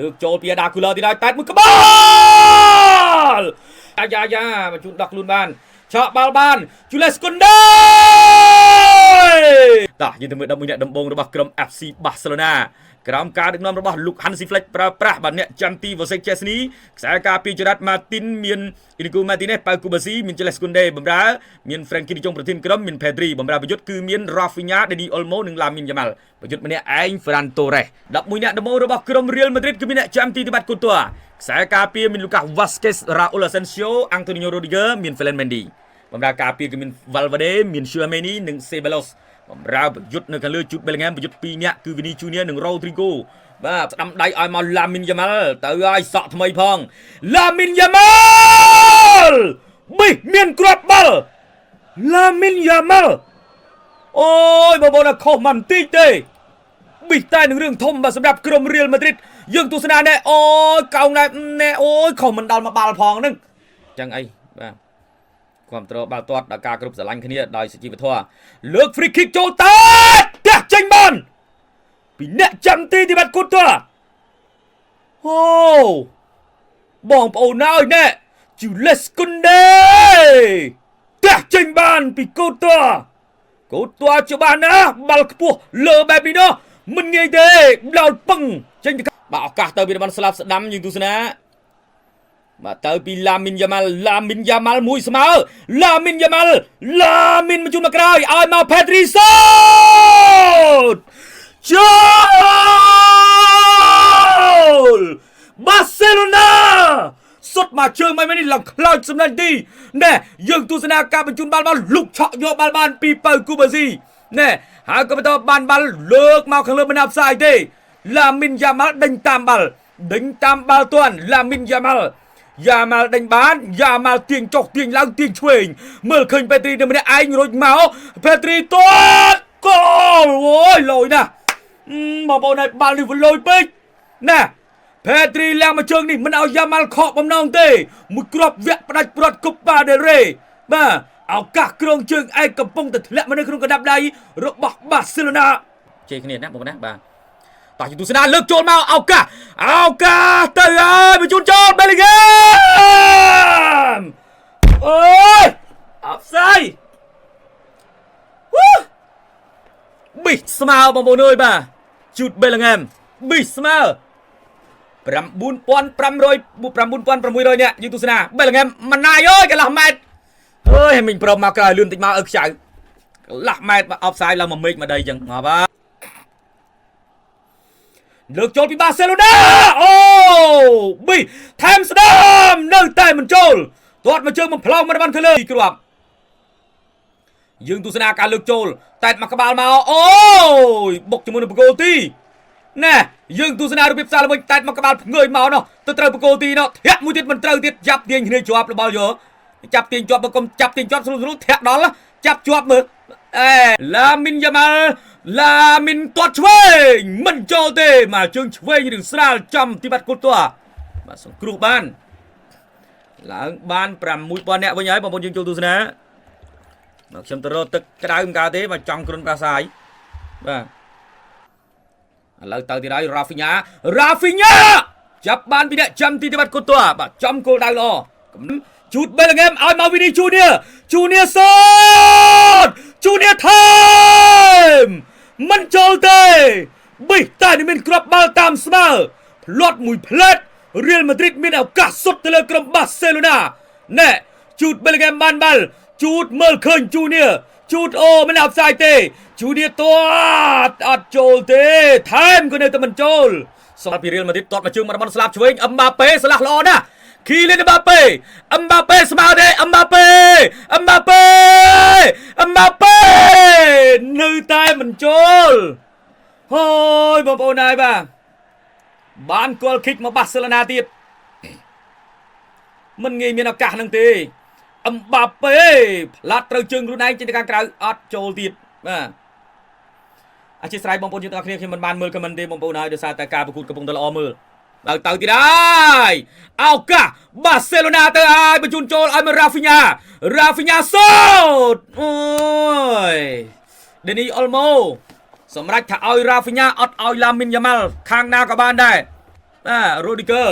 លើកចូលពីអាដាគូល័រទីដល់8មួយក្បាលអាយ៉ាយ៉ាបញ្ជូនដោះខ្លួនបានឆក់បាល់បានជូលេសគុនដេតោះយើងទៅមើល11អ្នកដំបងរបស់ក្រុម FC Barcelona ក្រោមការដឹកនាំរបស់លោក Hansi Flick ប្រើប្រាស់បាទអ្នកចាំទី Wojciech Szczesny ខ្សែការពារចរិត Martin មាន Inigo Martinez ប៉ៅ Cubarsi មាន Jules Koundé បម្រើមាន Frenkie de Jong ប្រធានក្រុមមាន Pedri បម្រើប្រយុទ្ធគឺមាន Rafinha Dani Olmo និង Lamine Yamal ប្រយុទ្ធម្នាក់ឯង Ferran Torres 11អ្នកដំបូងរបស់ក្រុម Real Madrid គឺមានអ្នកចាំទីទីបាត់ Courtois ខ្សែការពារមាន Lucas Vazquez Raul Asensio Antonio Rudiger មាន Ferland Mendy បម្រើការពារគឺមាន Valverde មាន Tchouameni និង Ceballos បម្រើប្រយុទ្ធនៅខាងលើជូត Bellingham ប្រយុទ្ធ2នាក់គឺ Vini Junior និង Rodrigo បាទស្ដាំដៃឲ្យមក Lamine Yamal ទៅហើយសក់ថ្មីផង Lamine Yamal ប៊ីមានគ្រាប់បាល់ Lamine Yamal អូយបងប្អូនខុសមកបន្តិចទេប៊ីតែនឹងរឿងធំបាទសម្រាប់ក្រុម Real Madrid យើងទស្សនាណែអូយកោងណែណែអូយខុសមិនដល់មកបាល់ផងហ្នឹងចឹងអីបាទគ្រប់គ្រងបាល់ទាត់ដល់ការគ្រប់ស្រឡាញ់គ្នាដោយសុជីវធម៌លើក free kick ចូលតេផ្ទះចេញបានពីអ្នកចាំទីទីបាត់គុតតអូបងប្អូនអើយណែជូលេសគុនដេផ្ទះចេញបានពីកូតតកូតតច្បាស់ណាស់បាល់ខ្ពស់លើបែបនេះនោះមិនងាយទេដល់ពឹងចេញទៅបាទឱកាសទៅពីតំបន់ស្លាប់ស្ដាំយើងទស្សនាបាទទៅពីឡាមីនយ៉ាម៉ាល់ឡាមីនយ៉ាម៉ាល់មួយស្មើឡាមីនយ៉ាម៉ាល់ឡាមីនមកជូនមកក្រោយឲ្យមកផេត្រីសូតចូលបាសេឡូណាសុតមកជើងមិននេះឡើងខ្លោចសម្លាញ់ទីណែយើងទស្សនាការបញ្ជូនបាល់មកលុកឆក់យកបាល់បានពីប៉ៅគូបាស៊ីណែហើយក៏បន្តបានបាល់លើកមកខាងលើមិនអាប់សាយទេឡាមីនយ៉ាម៉ាល់ដេញតាមបាល់ដេញតាមបាល់ទាន់ឡាមីនយ៉ាម៉ាល់យ៉ាម៉ាល់ដេញបានយ៉ាម៉ាល់ទាញចុះទាញឡើងទាញឆ្វេងមើលឃើញពេទ្រីនៅម្នាក់ឯងរុញមកពេទ្រីទាត់គោលអូយលយណាស់បងប្អូនហើយបាល់នេះវលយពេកណាផេទ្រីឡើងមកជើងនេះមិនឲ្យយ៉ាម៉ាល់ខកបំណងទេមួយគ្រាប់វគ្គផ្ដាច់ព្រាត់គប់បាដេរ៉េបាទឱកាសក្រងជើងឯកកំពុងតែធ្លាក់មកនៅក្នុងកណ្ដាប់ដៃរបស់បាសេឡូណាជ័យគ្នាណាបងប្អូនណាបាទតោះយទស្សនាលើកចូលមកឱកាសឱកាសទៅហើយបញ្ជូនចូលបេលីហ្គេមអូយអបសាយវូប៊ីស្មើបងប្អូនអើយបាទជូតបេលីហ្គេមប៊ីស្មើ9500 9600នាក់យើងទស្សនាបេលីហ្គេមម៉ណាយអើយកន្លះម៉ែត្រអើយមិញព្រមមកក្រោយលឿនតិចមកអើខ្ចៅកន្លះម៉ែត្រអបសាយឡើងមកមេឃមកដីចឹងងាប់បាទលើកចូលពីបាសេឡូណាអូប៊ីថែមស្ដាមនៅតែមិនចូលទាត់មកជើងបំផ្លងមិនបានធ្វើលើគ្រាប់យើងទស្សនាការលើកចូលតែតមកក្បាលមកអូយបុកជាមួយនឹងបកគោទីណែយើងទស្សនារបៀបផ្សារល្វិញតែតមកក្បាលភ្ងើយមកនោះទៅត្រូវបកគោទីនោះធាក់មួយទៀតមិនត្រូវទៀតចាប់ទាញគ្នាជាប់របស់យកចាប់ទាញជាប់បើកុំចាប់ទាញជាប់ស្រួលស្រួលធាក់ដល់ចាប់ជាប់មើលអេឡាមីនយ៉ាម៉ាល់ឡាមីនទាត់ឆ្វេងមិនចូលទេមកជើងឆ្វេងរឿងស្រាលចំទីបាត់គុតតបាទសង្គ្រោះបានឡើងបាន6000នាក់វិញហើយបងប្អូនយើងចូលទស្សនាបាទខ្ញុំទៅរកទឹកក្តៅមិនកើតទេបាទចង់គ្រុនប្រាសាយបាទឥឡូវទៅទៀតហើយរ៉ាហ្វីញ៉ារ៉ាហ្វីញ៉ាចាប់បានពីអ្នកចាំទីទីបាត់គុតតបាទចំគោលដៅល្អជូតបេលហ្គេមឲ្យមកវីនីជូនីជូនីសូតជូនីថែមមិនចូលទេប៊ីតែមានគ្រាប់បាល់តាមស្មើផ្លាត់មួយផ្លែតរៀលម៉ាឌ្រីតមានឱកាសសុទ្ធទៅលើក្រុមបាសេឡូណាណែជូតបេលហ្គេមបានបាល់ជូតមើលឃើញជូនីជូតអូមិនអបសាយទេជូនីទាត់អត់ចូលទេថែមក៏នៅតែមិនចូលសល់ពីរៀលម៉ាឌ្រីតទាត់មកជើងមកតំបន់ស្លាប់ឆ្វេងអឹមបាប៉េស្លាស់ល្អណាស់គីលៀនបាប៉េអឹមបាប៉េស្មើទេអឹមបាប៉េអឹមបាប៉េអឹមបាប៉េនៅតែមិនចូលហើយបងប្អូនហើយបាទបានគល់គិកមកបាសេឡូណាទៀតមិនងាយមានឱកាសនឹងទេអឹមបាប៉េផ្លាត់ត្រូវជើងខ្លួនឯងចេញទៅខាងក្រៅអត់ចូលទៀតបាទអធិស្ឋានបងប្អូនយើងទាំងអស់គ្នាខ្ញុំមិនបានមើល comment ទេបងប្អូនហើយដោយសារតែការប្រកួតកំពុងតែល្អមើលដល់ទៅទៀតហើយឱកាសបាសេឡូណាទៅហើយបញ្ជូនចូលឲ្យមករ៉ាហ្វីញ៉ារ៉ាហ្វីញ៉ាសូតអូយដេនីអុលម៉ូសម្រាប់ថាឲ្យរ៉ាហ្វីញ៉ាអត់ឲ្យឡាមីនយ៉ាម៉ាល់ខាងណាក៏បានដែរ បាទរូឌីហ្គើ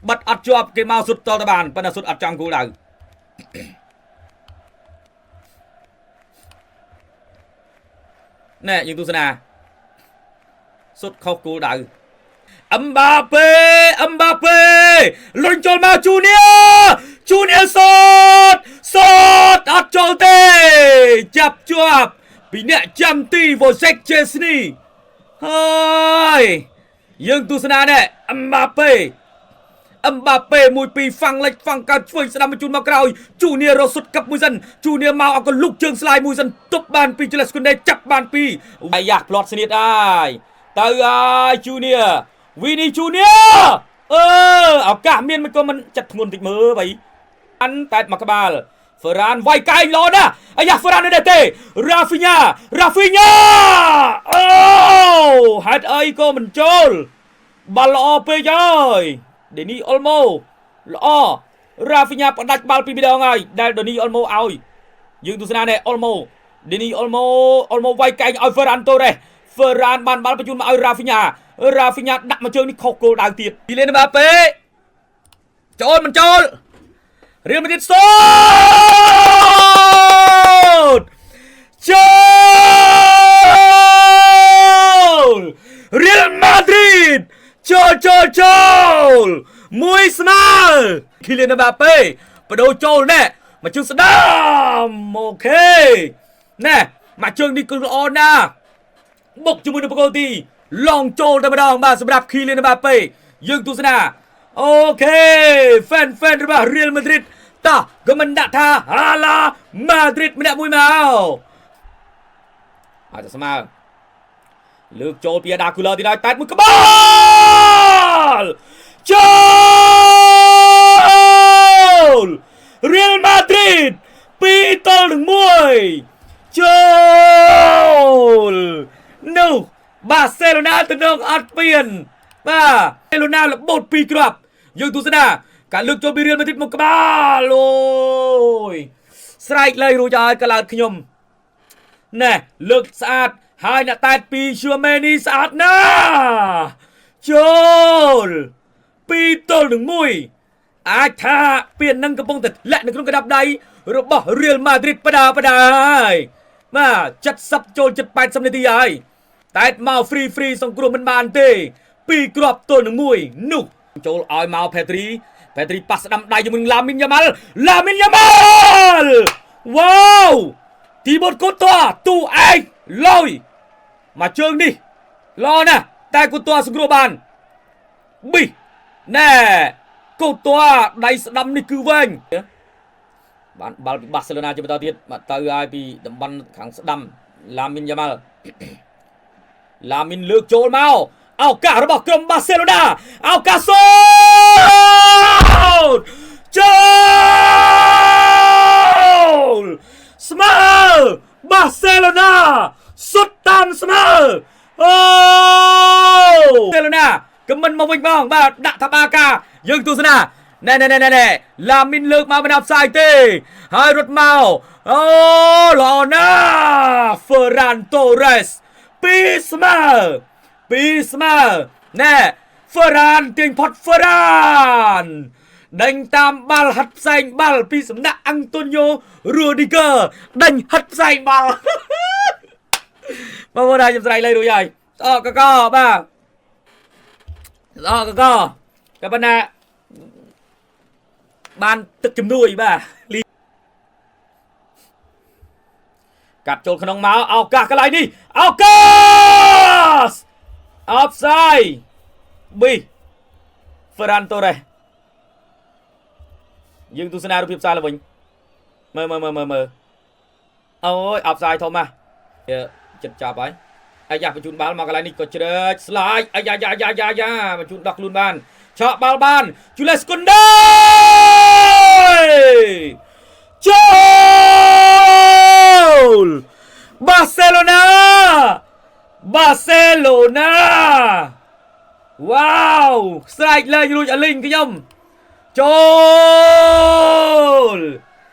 បាត់អត់ជាប់គេមកសុទ្ធតទៅបានប៉ុន្តែសុទ្ធអត់ចំគោលដៅណែយើងទស្សនាសុទ្ធខុសគោលដៅអឹមបាប៉េអឹមបាប៉េលុញចូលមកជូនីជូនីសូតសូតអត់ចូលទេចាប់ជាប់ពីអ្នកចាំទីវ៉ូសេកជេស្នីហើយយើងទស្សនានេះអឹមបាប៉េអឹមបាប៉េ1 2ហ្វាំងលិចហ្វាំងកើតឆ្វេងស្ដាំបញ្ជូនមកក្រោយជូនីរសុតកັບមួយសិនជូនីមកអកលុកជើងស្លាយមួយសិនទប់បានពីជលស្គុនដេចាប់បានពីអាយ៉ាផ្្លាត់ស្នៀតអាយទៅអាយជូនីវីនីជូនីអឺឱកាសមានមិនក៏មិនចាត់ធ្ងន់តិចមើលបីអានតែមកក្បាលហ្វេរ៉ានវាយកែងល្អណាស់អាយ៉ាហ្វេរ៉ាននេះទេរ៉ាហ្វីញ៉ារ៉ាហ្វីញ៉ាអូហេតុអីក៏មិនចូលបាល់ល្អពេកហើយដេនីអុលម៉ូល្អរ៉ាហ្វីញ៉ាផ្ដាច់បាល់ពីម្ដងហើយដែលដេនីអុលម៉ូឲ្យយើងទស្សនានេះអុលម៉ូដេនីអុលម៉ូអុលម៉ូវាយកែងឲ្យហ្វេរ៉ានតូរ៉េសហ្វេរ៉ានបានបាល់បញ្ជូនមកឲ្យរ៉ាហ្វីញ៉ារ៉ាហ្វីញ៉ាដាក់មកជើងនេះខុសគោលដៅទៀតពីលេនបាប៉េចូលមិនចូលរៀលមកទៀតសូតចូលរៀលម៉ាឌ្រីតចូលចូលចូលមួយស្មើគីលៀនបាប៉េបដូរចូលណែមកជើងស្ដាំអូខេណែមកជើងនេះគឺល្អណាស់បុកជាមួយនឹងបកូទីឡងចូលតែម្ដងបាទសម្រាប់គីលៀនបាប៉េយើងទស្សនាអូខេហ្វេនហ្វេនរបស់រៀលម៉ាឌ្រីតតោះក៏មិនដាក់ថាហាឡាម៉ាឌ្រីតម្នាក់មួយមកអាចស្មើលើកចូលពីអាដាគូឡឺទីដល់តែមួយក្បាលចូលរៀលម៉ាឌ្រីត2-1ចូលនោះបាសេឡូណាទៅនឹងអត់ពៀនបាទសេឡូណារបូត2គ្រាប់យើងទស្សនាការលើកចូលពីរៀលម៉ាឌ្រីតមកក្បាលអូយស្រែកលែងរួចហើយកឡោតខ្ញុំណែលើកស្អាតហើយអ្នកតែពីឈូមេនីស្អាតណាស់ចូល2-1អាចថាពៀននឹងកំពុងតែធ្លាក់នៅក្នុងកណ្ដាប់ដៃរបស់រៀលម៉ាឌ្រីតបដាបដាហើយបាទ70ចូល80នាទីហើយតែមកហ្វ្រីហ្វ្រីសង្គ្រោះមិនបានទេ2គ្រាប់ទល់នឹង1នោះចូលឲ្យមកផេត្រីផេត្រីប៉ះស្ដាំដៃជាមួយនឹងឡាមីនយ៉ាម៉ាល់ឡាមីនយ៉ាម៉ាល់វ៉ាវទីបតកូតទូឯងលយមកជើងនេះល្អណាស់តែកូតសង្គ្រោះបានប៊ីណែកូតដៃស្ដាំនេះគឺវែងបានបាល់ពីបាសេឡូណាជាបន្តទៀតមកទៅឲ្យពីតំបន់ខាងស្ដាំឡាមីនយ៉ាម៉ាល់ឡាមីនលើកចូលមកឱកាសរបស់ក្រុមបាសេឡូណាឱកាសសូតចូលស្មើបាសេឡូណាសុទ្ធតាមស្មើអូបាសេឡូណាក៏មិនមកវិញបងបាទដាក់ថាបាកាយើងទស្សនាណែណែណែណែឡាមីនលើកមកមិនអផ្សាយទេហើយរត់មកអូល្អណាស់ហ្វេរ៉ានតូរ៉េស2ស្មើ2ស្មើណែហ្វេរ៉ានទាញផុតហ្វេរ៉ានដេញតាមបាល់ហាត់ផ្សែងបាល់ពីសំណាក់អាំងតូនីយ៉ូរូឌីហ្គើដេញហាត់ផ្សែងបាល់បងប្អូនហើយខ្ញុំស្រែកលេងរួចហើយអកកបាទអកកតែប៉ុណ្ណាបានទឹកជំនួយបាទកាត់ចូលក្នុងមកឱកាសកន្លែងនេះឱកាសអបសាយប៊ីហ្វេរ៉ាន់តូរ៉េសយើងទស្សនារូបភាពផ្សាយឡើងវិញមើលមើលមើលមើលមើលអូយអបសាយធំណាស់ចិត្តចាប់ហើយអាយ៉ាបញ្ជូនបាល់មកកន្លែងនេះក៏ជ្រើចស្លាយអាយ៉ាយ៉ាយ៉ាយ៉ាយ៉ាបញ្ជូនដោះខ្លួនបានឆក់បាល់បានជូលេសគុនដេចូលបាសេឡូណាបាសេឡូណាវ៉ាវស្រែកលែងរួចអលីងខ្ញុំចូល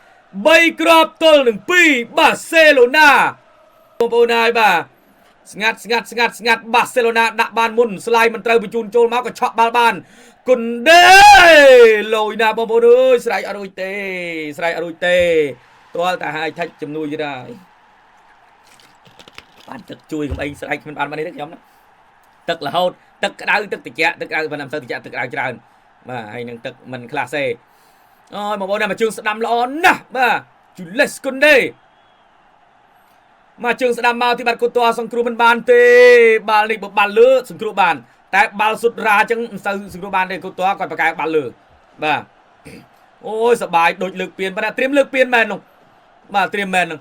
3គ្រាប់ទល់នឹង2បាសេឡូណាបងប្អូនហើយបាទ ស្ងាត់ស្ងាត់ស្ងាត់ស្ងាត់បាសេឡូណាដាក់បានមុនស្លាយមិនត្រូវបញ្ជូនចូលមកក៏ឆក់បាល់បានគុនដេលយណាបងប្អូនអើយស្រែកអត់រួចទេស្រែកអត់រួចទេទាល់តែហាយថាច់ជំនួយទៀតហើយបានទឹកជួយកុំអីស្រែកមិនបានបាននេះទេខ្ញុំណាទឹករហូតទឹកក្តៅទឹកត្រជាក់ទឹកក្តៅប៉ុន្តែមិនសូវត្រជាក់ទឹកក្តៅច្រើនបាទហើយនឹងទឹកមិនខ្លះសេអូយបងប្អូនណាមកជើងស្ដាំល្អណាស់បាទជូលេសគុនដេមកជើងស្ដាំមកទីបាត់កូតសង្គ្រោះមិនបានទេបាល់នេះបើបាល់លើសង្គ្រោះបានតែបាល់សុតរ៉ាអញ្ចឹងមិនសូវសង្គ្រោះបានទេកូតគាត់ប្រកែបាល់លើបាទអូយសបាយដូចលើកពៀនបាទត្រៀមលើកពៀនមែននោះបាទត្រៀមមែននោះ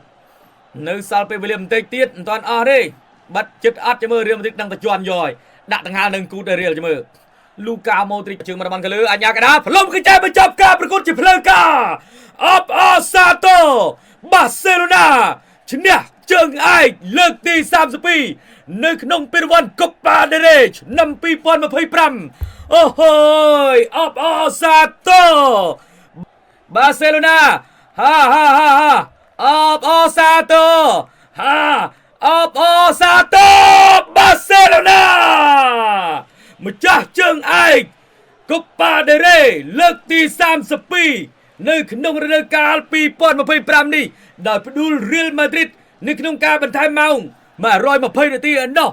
នៅសល់ពេលវេលាបន្តិចទៀតមិនទាន់អស់ទេបាត់ចិត្តអត់ចាំមើលរៀលបន្តិចដឹងតែជន់យកហើយដាក់ដង្ហើនឹងគូតទៅរៀលចាំមើលលូកាម៉ូទ្រីកជើងមកបានកលើអញ្ញាកដាផ្លុំគឺចែបញ្ចប់ការប្រកួតជាផ្លូវការអបអសាទរបាសេឡូណាឈ្នះជើងឯកលើកទី32នៅក្នុងពានរង្វាន់កូប៉ាដេរ៉េឆ្នាំ2025អូហូយអបអសាទរបាសេឡូណាហាហាហាហាអបអសាទរហាអបអសាទរបាសេឡូណាម្ចាស់ជើងឯកកូប៉ាដេរ៉េលើកទី32នៅក្នុងរដូវកាល2025នេះដោយផ្ដួលរៀលម៉ាឌ្រីតនៅក្នុងការបន្ថែមម៉ោង120នាទីឯណោះ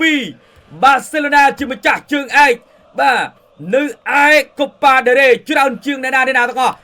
3-2បាសេឡូណាជាម្ចាស់ជើងឯកបាទនៅឯកូប៉ាដេរ៉េច្រើនជាងអ្នកណាអ្នកណាទាំងអស់។